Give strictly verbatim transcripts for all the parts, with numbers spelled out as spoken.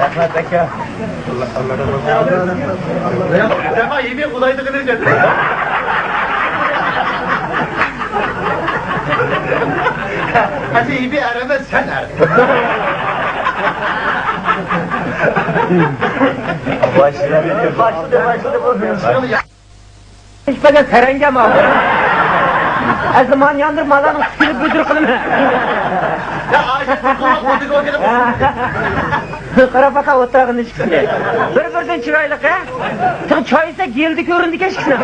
رەھمەت ئاكا. سەن يېمەي ئۇلايدىغىنى دېدىم. قاچا يېمەي ئەر ئەمەس، سەن ئەر. باشلىدى، باشلىدى، باشلىدى. ھېچ بەرگەن سەرەڭگەم ئاۋۇ. ئەسلى مانا ياندۇر مالارنىڭ تىكىلىپ بۈدۈر قىلىمەن. قاراپ باقا ئوتتۇرىغا نېچىكىسىنى. بىر-بىرىدىن چىرايلىق ھە. تېخى چاي ئىچسەك يىلدا كۆرۈندىكەن ئىككىسى.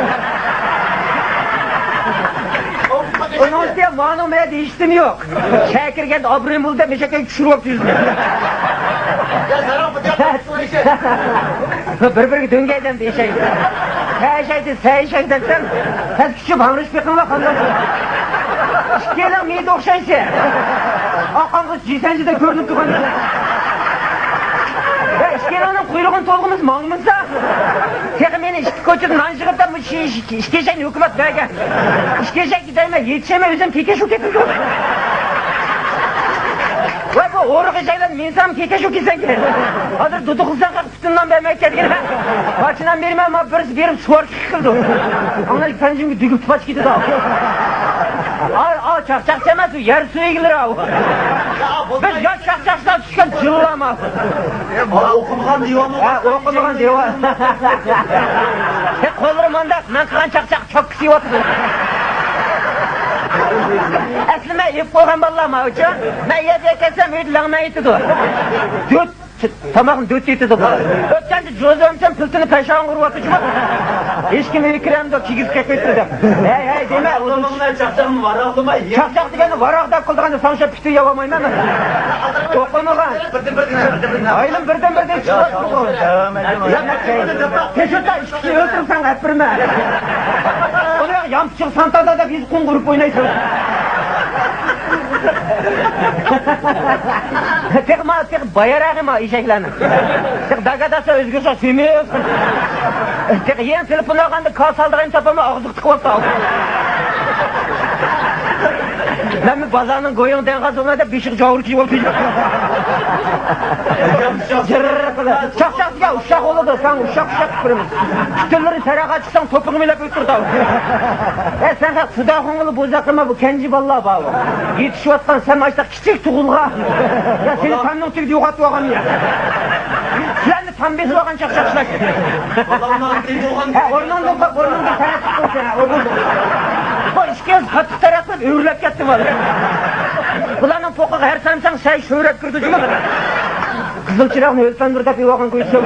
ئۇنىڭ ئۈستىگە مانىڭ مەيدە ھېچنېمە يوق. شەھەر كىرگەندە ئابرۇيۇم بولدى دەپ مېشەككە چۈشۈرۈپ ئاپتۇ يۈزىنى. بىر-بىرىگە دۆڭگەيدەم دېيىشەي. سەيشەيدى، سەيشەي دەپسەم، پەس كۈچۈپ ھاڭرىشىپ بېقىڭلار قانداق. ئىككىيلەن مېيىدە ئوخشايسى. ئاققانغا جىسەنجىدە كۆرۈنۈپ تۇرغان. ۋە ئىككىيلەننىڭ قۇيرۇقىنى تولغىمىز ماڭمىسا. تېخى مېنى ئىككى كوچىدا نان يىغىپ دەپ، مۇشۇ ئىككى ئېشەكنى ھۆكۈمەت بەرگەن. ئىككى ئېشەك دەيمەن، يېتىشەلمەي ئۆزۈم كېكەش بولۇپ كەتتىم. ۋاي بۇ ئورۇق ئېشەكلەر مىنسام كېكەش بولۇپ كېتىسەن كېيىن. ھازىر دۇدۇقلىساڭ پۈتۈن نان بەرمەي كەتكەن. پارچە نان بېرىمەن، مانا بىرسى بېرىپ سۇۋار قىلىدۇ. ئاڭلاش پەنجىمگە دۈگۈپ پاچ كېتىدۇ. ئا، ئا، چاقچاقچى ئەمەس، ئۇ يەر سۇ ئىگىلىرى ئاۋۇ. بىز ياش چاقچاقچىلار چۈشكەن جىللام ئاۋۇ. ئوقۇمىغان دىۋان. ھە، ئوقۇمىغان دىۋان. ھە، قوللىرى مانداق، مەن قىلغان چاقچاق چوككىسى يەۋاتىدۇ. ئەسلى مەن يەپ قويغان بالىلار ماۋۇچۇ. مەن يەپ كەتسەم ئۆيدە لەڭمەي يېتىدۇ. دۆت، تاماقنى دۆت يېتىدۇ بۇلار. ئۆتكەندە جوزا ئەمسەم پىلتىنى پەشاڭغا ئۇرۇۋاتىدۇ. ھېچكىم ئۆيگە كىرەمدۇ، كىگىزىپ كەتمەيتتى دەپ. ھەي، ھەي دېمە. چاقچاقنى ۋاراقلىماي. چاقچاق دېگەننى ۋاراق دەپ قىلىدىغاندا ساڭا شۇ پۈتۈن يەۋالمايمەن مەن. ئوقۇمىغان. بىردىن بىردىن. ئايلىم بىردىن بىردىن چىقىۋاتىدۇ. يا، يا، يا. تېشىرتا ئىككىسىنى ئۆلتۈرسەڭ ئەپ بېرىمەن. ئۇنى يامپۇچۇق سانتادا دەپ يۈز قوڭغۇرۇپ ئوينايسەن. تېخى ما، تېخى بايراغى ما ئېشەكلەرنىڭ. تېخى داگاداسا ئۆزگىرسە سۈيمۈ. تېخى يېڭى تېلېفون ئالغاندا كاس ئالىدىغان تاپالماي ئاغزىغا تىقىۋاپتۇ. مەنمۇ بازارنىڭ گويۇڭ دەڭغا زونا دەپ بېشىغا جاۋۇر كىيىۋالدىم. جىررىق قىلىپ. چاقچاق دېگەن ئۇششاق بولىدۇ، سەن ئۇششاق ئۇششاق قىلىمىز. پۈتۈنلىرى سەرەغا چىقساڭ توپىڭى مېلەپ ئۆتتۈردى. ئە، سەن خۇدا خۇڭىلى بوزاق قىلما، بۇ كەنجى بالىلار بار بۇ. يېتىشىۋاتقان سەن ئاشتاق كىچىك تۇغۇلغان. يا سېنى تامنىڭ تۈۋىدە يوقاتىۋالغان يا. سىلەرنى تام بېسىۋالغان چاقچاقچىلار. ھە، ئورنۇڭدىن قوپ، ئورنۇڭدىن تەرەت قىلىپ قويسا، ھە، ئورنۇڭدىن. بۇ ئىككىيلەن قاتتىق تەرەت قىلىپ ئۆرلەپ كەتتى بالىلار. بۇلارنىڭ پوقىغا ھەر سانىساڭ سەي شۆرەپ كىردى جۇمۇ. قىزىل چىراغنى ئۆلپەندۇر دەپ يۈرۈۋالغان قويسا.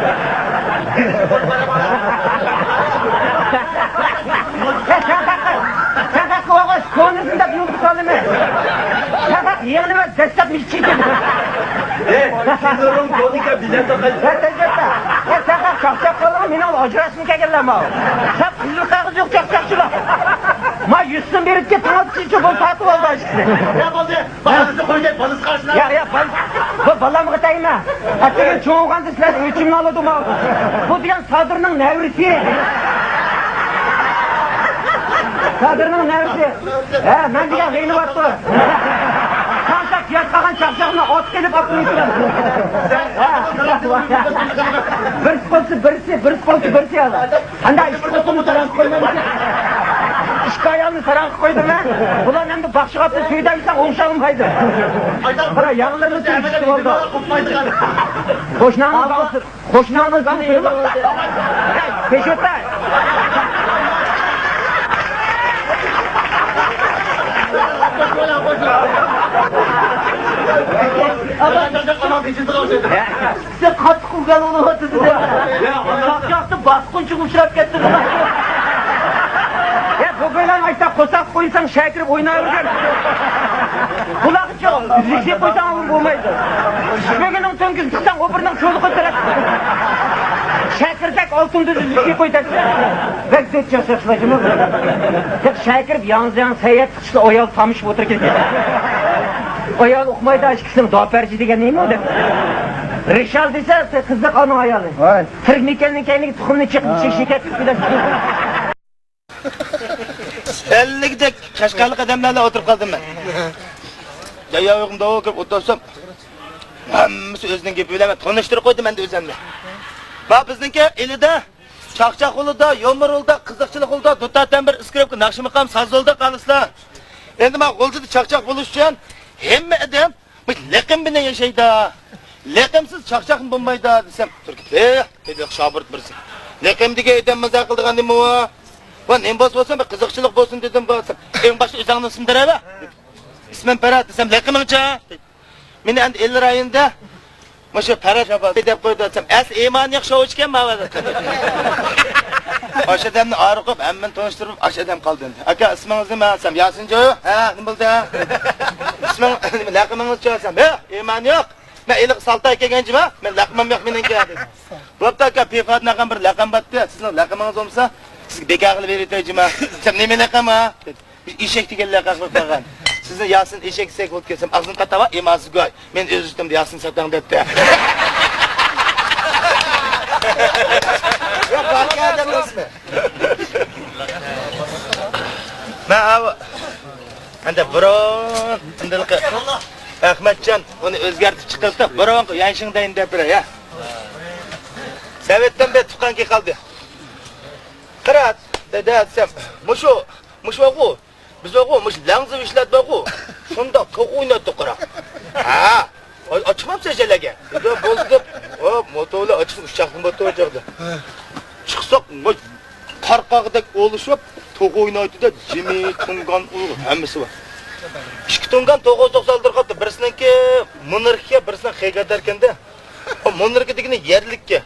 سەن قاققا، سەن قاققا ئوغۇز، كونىسىنى دەپ يۇلتۇز سالىمەن. سەن قاققا يېڭىنى دەسسەپ مىشچىكىن. ئەي، سىزنىڭ كونىكا بىلەن تاقاي. سەن تەجرىبە. سەن قاققا چاقچاق قىلغان، مېنىڭ ئاجراشقۇم كەلگەنلەرمۇ. سەن قىزىل قەغىزى يوق چاقچاقچىلار. ما يۈز سوم بېرىپ كەت، تاڭاتچىچە بول تارتىپ ئالدى ئاشىسىنى. يا بولدى. بالىسى قويدى، بالىسى قارشىلاپ. يا، يا، بال-، بۇ بالامغا تەگمە. ئەتىگەن چوڭ بولغاندا سىلەر ئۆچۈمنى ئالىدۇ ما. بۇ دېگەن سادىرنىڭ نەۋرىسى. سادىرنىڭ نەۋرىسى. ھە، مەن دېگەن غېنىۋاتتى. تاڭشاپ ياتقان چاقچاقنى ئات قىلىپ ئاپىرىپ تۇرىمەن. ھە. بىرسى بولسا بىرسى، بىرسى بولسا بىرسى. قانداق ئىككى قوپۇرنى ساراڭغا قويمامدىكىن؟ ئىككى ئايالنى ساراڭغا قويدۇم ھە. بۇلار ئەمدى باخشىغا ئاپتۇ سۆيدەمسەن ئوڭشالمايدۇ. قارا، ياڭلىرىنى تۈگۈشتى بولدى. قوشناڭنىڭ زاڭسىرى، قوشناڭنىڭ زاڭسىرى. پېشوتا. سىزگە قاتتىق ئۇرغان بولۇۋاتىدۇ دەپ. چاقچاقتا باسقۇنچىغا ئۇچراپ كەتتىم. يا، بۇ بىلەن ئاشتاق قورساق قويساڭ، شەكىرىپ ئويناۋېرىدۇ. بۇلارغىچە ئۈزۈكسە قويساڭ بولمايدۇ. چۈشمىگىنىڭ تۆڭكىسىنى تىقساڭ، ئوبۇرنىڭ چۆلى قويۇپ بېرەتتى. شەكىردەك ئالتۇن دۈز ئۈزۈكسە قوي دەپ. بەك دۆت چاقچاقچىلار جۇمۇ. تېخى شەكىرىپ ياڭزا ياڭ سەييەت ئىشتا ئايال تامشىپ ئولتۇرۇپ كەتكەن. ئايال ئۇقمايدۇ، ئىككىسىنىڭ داپەرچى دېگەن نېمە ئۇ دەپ. رىشال دېسە، قىزىق ئانىڭ ئايالى. ۋاي. تىرىك مېكەننىڭ كەينىگە تۇخۇمنى چېقىپ، شېكەر قىلىپ كېلەتتى. ئەللىكدەك قەشقەرلىك ئادەملەر بىلەن ئولتۇرۇپ قالدىم مەن. ياياۋۇغۇمدا كىرىپ ئولتۇرسام، ھەممە ئۆزىنىڭ گېپى بىلەن مەن تونۇشتۇرۇپ قويدۇم ئەمدى ئۆزۈمنى. ما بىزنىڭكى ئىلىدە چاقچاق ئۇلىدا، يۇمۇر ئۇلىدا، قىزىقچىلىق ئۇلىدا، دۇتار تەمبۇر، ئىسكرىپكا، ناخشا مۇقام، ساز ئۇلىدا قالىسىلەر. ئەمدى ما غۇلجىدا چاقچاق بولۇش ئۈچۈن ھەممە ئادەم بۇ لېقىم بىلەن ياشايدۇ. لېقىمسىز چاقچاقمۇ بولمايدۇ دېسەم، تۈركۈت، ھە، دېدى شاگىرت بىرسى. لېقىم دېگەن ئادەم مازاق قىلىدىغان نېمە ئۇ؟ ۋە نېمە بولسا بولسۇن، بىر قىزىقچىلىق بولسۇن دېدىم، بولسا. ئەڭ باشتا ئۆزۈڭنىڭ ئىسمىنى بېرەۋە. ئىسمىم پەرھات دېسەم، لېقىمىڭچە؟ مېنى ئەمدى ئىلى رايونىدا مۇشۇ پەرھات شاپال دەپ قويدى دېسەم، ئەسلى ئىمانى يوق شوۋىچىكەن ماۋۇ. ئاشۇ ئادەمنى ئارىغا قويۇپ، ھەممىنى تونۇشتۇرۇپ، ئاشۇ ئادەم قالدى ئەمدى. ئاكا، ئىسمىڭىز نېمە دېسەم، ياسىنجۇ. ھە، نېمە بولدى؟ ئىسمىڭ، نېمە، لەقىمىڭىزچۇ دېسەم، يوق، ئىمانى يوق. مەن ئىلىغا سالتاي كەلگەن جۇما، مەن لەقىمىم يوق مېنىڭكى دېدى. بوپتۇ ئاكا، پىفادىن ئالغان بىر لەقەم بارتتى، سىزنىڭ لەقىمىڭىز بولمىسا، سىزگە بىكار قىلىپ بېرىۋېتەي جۇما دېسەم، نېمە لەقەم ئۇ؟ دېدى. ئېشەك دېگەن لەقەم قىلىپ قالغان. سىزنى ياسىن ئېشەك دېسەك بولىدىكەن دېسەم، ئاغزىنى قاتاپ، ئىمانسىز گۇي. مەن ئۆز ئۈستۈمدە ياسىن ساتاڭ دەپتۇ. يا، باركەن دەپ قويسىمەن. مەن ئاۋۇ ئەندى بۇرۇن ئىندىلقى ئەخمەتجان ئۇنى ئۆزگەرتىپ چىقىرىپتۇ، بۇرۇنقى يەنشىڭدەين دەپ بېرەي، ھە. سەۋەتتىن بىر تۇغقان كېلىپ قالدى. قارا، دەدە دېسەم، مۇشۇ، مۇشۇ بارغۇ، بىز بارغۇ، مۇشۇ لەڭزىۋ ئىشلەت بارغۇ، شۇنداق توخۇ ئوينايتتۇق قارا. ھە، ئاچىقمامسەن سەن شەلەرگە؟ دېدى، بولدى دەپ، ھوپ، موتورلار ئاچىقىپ ئۇچاقنى موتورى چىقتى. چىقساق، ۋاي، قارقاغدەك ئولىشىپ، توخۇ ئوينايتتى-دە، جىمى، تۇڭگان، ئۇيغۇر ھەممىسى بار. ئىككى تۇڭگان توخۇ توقسان لىتىر قاپتۇ. بىرسىنىڭكى موناركىيە، بىرسىنىڭ خېگاداركەندە. ئۇ موناركى دېگىنى يەرلىككە.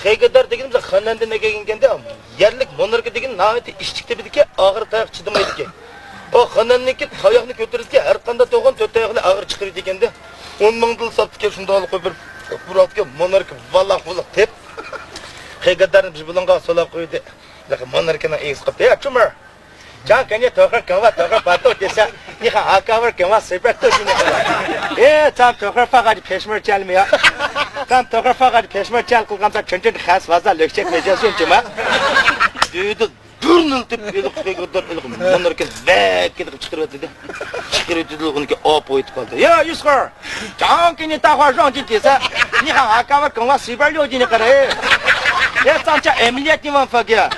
خېگادار دېگىنىمىز خېنەندىن ئەكەلگەنكەندە، يەرلىك موناركى دېگىنى ناھايىتى ئىشچىك تېپىدىكەن، ئاغىر تاياق چىدىمايدىكەن. ئۇ خېنەندىكى تاياقنى كۆتۈرىدىكەن، ھەر قانداق توخۇنى تۆت تاياقنى ئاغىر چىقىرىدىكەندە. ئون مىڭدىلا ساپتىكەن، شۇنداقلا قويۇپ بېرىپ، بۇراتكە موناركى ۋالاق-ۋۇلاق تېپ، خېگادارنى بىر بۇلۇڭغا سولاپ قويدى. لېكىن موناركىنىڭ ئىگىسى قاپتۇ، يا چۇمۇر! 张给你投个梗吧，投个巴豆，这下你看啊，各位跟我随便都是那个。哎，咱们投个发个的 پەشمۇر چەلمە يا. 咱们投个发个的 پەشمۇر چەل قىلغاندا چۈنچۈن خەس ۋازا لۆكچەك مەجەسۇن جۇما. دېدى، بۇرنىلىتىپ، ھېلىقى خېگادار، ھېلىقى موناركىنى ۋەككىدە قىلىپ چىقىرىۋەتتى-دە. چىقىرىۋەتتى-دە، ئۇنىڭكى ئاپا ئۆتۈپ قالدى. يا يۈسخۇر! 张给你大花双金姐姐，你看啊，干嘛跟我随便溜进去个嘞？哎，咱家 ئەمەلىيەت نېمە فاگىيە؟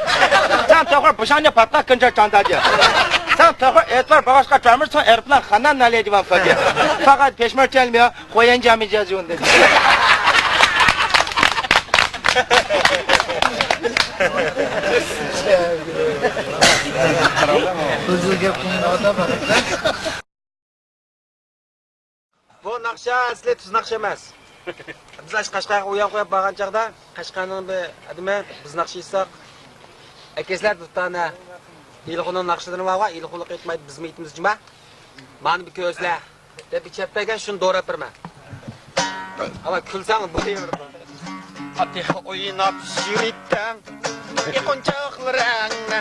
سەن توخۇ بۇشاڭنى پاتقا كۈنجە چانداجى. سەن توخۇ ئېتىبار باغاشقا چارمىر سوڭ ئېرپىلان خانا نالەيدىۋان فاگىيە. فاقەت پەشمۇر چەلمىيە، خويەن جامى جازىۋۇن دېدى. بۇ ناخشا ئەسلى تۈز ناخشا ئەمەس. بىز ئاشۇ قەشقەرگە ئۇيان قويۇپ بارغان چاغدا، قەشقەرنىڭ بىر ئادىمى بىز ناخشا ئېيتساق، ئەكەسلەر دۇتانە، ئىلىخۇنىڭ ناخشىلىرى بارغۇ، ئىلىخۇلۇق ئېيتمايدۇ، بىزمۇ ئېيتىمىز جۇما. مانا بىر كۆرسىلە، دەپ بىر چەپ بەرگەن، شۇنى دوراپ بېرىمەن. ئەمما كۈلسەڭ بولۇۋېرىدۇ. پاتىخا ئويناپ يۈرىدىڭ، ئېقىنچاقلىرىڭنى.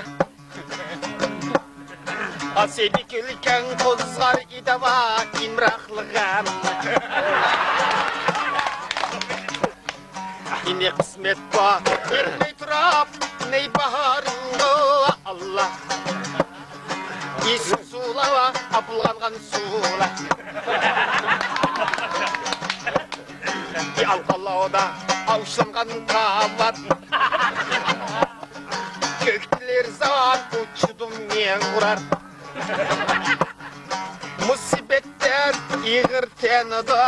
ئاسىدى كۈلكەڭ قوزغار ئىدىۋا ئىمراقلىغان. ئىنى قىسمەت بار، يەتمەي تۇرۇپ، نەي باھارىڭغۇ، ئاللا. ئېسىل سۇلار، ئاپىلغانغان سۇلار. ئالقانلاردا ئاۋۇشلانغان تاۋان. كۆكلەر زاۋان ئۇچىدۇ مىڭ ئۇرار. مۇسىبەتلەر ئېغىر تەنىدە.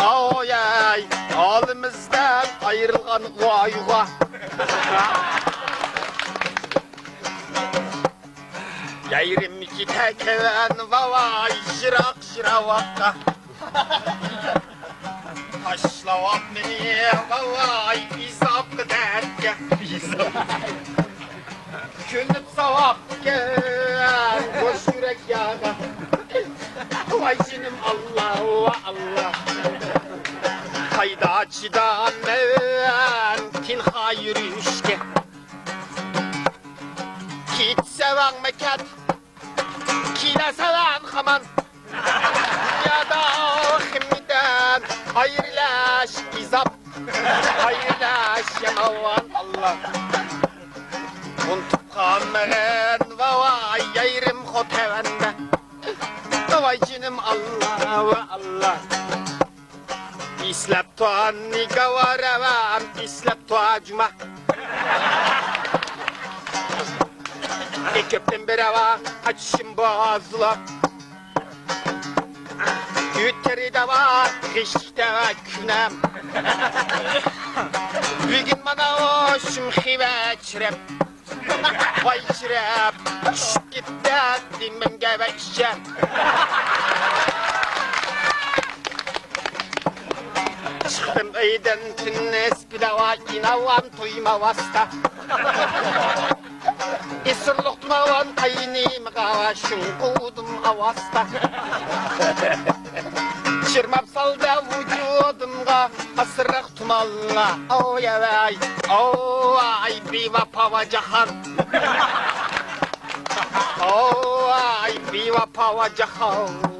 ئاۋۇياي، ھالىمىزدىن ئايرىلغان ۋايغا. يايرىم كېتەكەن ۋاۋاي، يىراق يىراۋاققا. تاشلاۋاپمىنى ۋاۋاي، ئىزاپقا دەركە. كۈلۈپ ساۋاپكەن بوش يۈرەك ياغا. ۋاي جېنىم ئاللا، ۋا ئاللا. قايدا چىدامەن تىنھا يۈرۈشكە. كېتىسەۋەڭمۇ كەت، كېلەسەۋەن خامان. دۇنيادا خىممىدەن ئايرىلىش ئىزاب، ئايرىلىش يامان، ئاللا. ئۇنتۇپ قالمىغىن، ۋاۋاي، يايرىم خو تەۋەندە. ۋاي جېنىم ئاللا، ۋا ئاللا. ئىسلەپتۇ نىگاۋا رەۋا، ئىسلەپتۇ جۇما. ئىككىدىن بىرەۋا، ئاچىشىم بازلا. يۈتەرى دەۋا، غىشتە كۈنەم. بۈگۈن مانا ئوشۇم خىۋە چىرەپ. ۋاي چىرەپ، چۈشۈپ كېتىپ دېمەمگە ۋە ئىشەم. چىقتىم ئۆيدىن تۈننىس بىلەۋا، ئىناۋام تويما ۋاستا. ئېسىرلىق تۇماۋان قاينىمغا ۋە شۇڭقۇدۇم ئاۋاستا. چىرماپ سالدى ۋۇجۇدۇمغا ئاسرىق تۇمانلا. ئاۋ ياۋاي، ئاۋ ئاي بىۋاپا ۋە جاھان. ئاۋ ئاي بىۋاپا ۋە جاھان.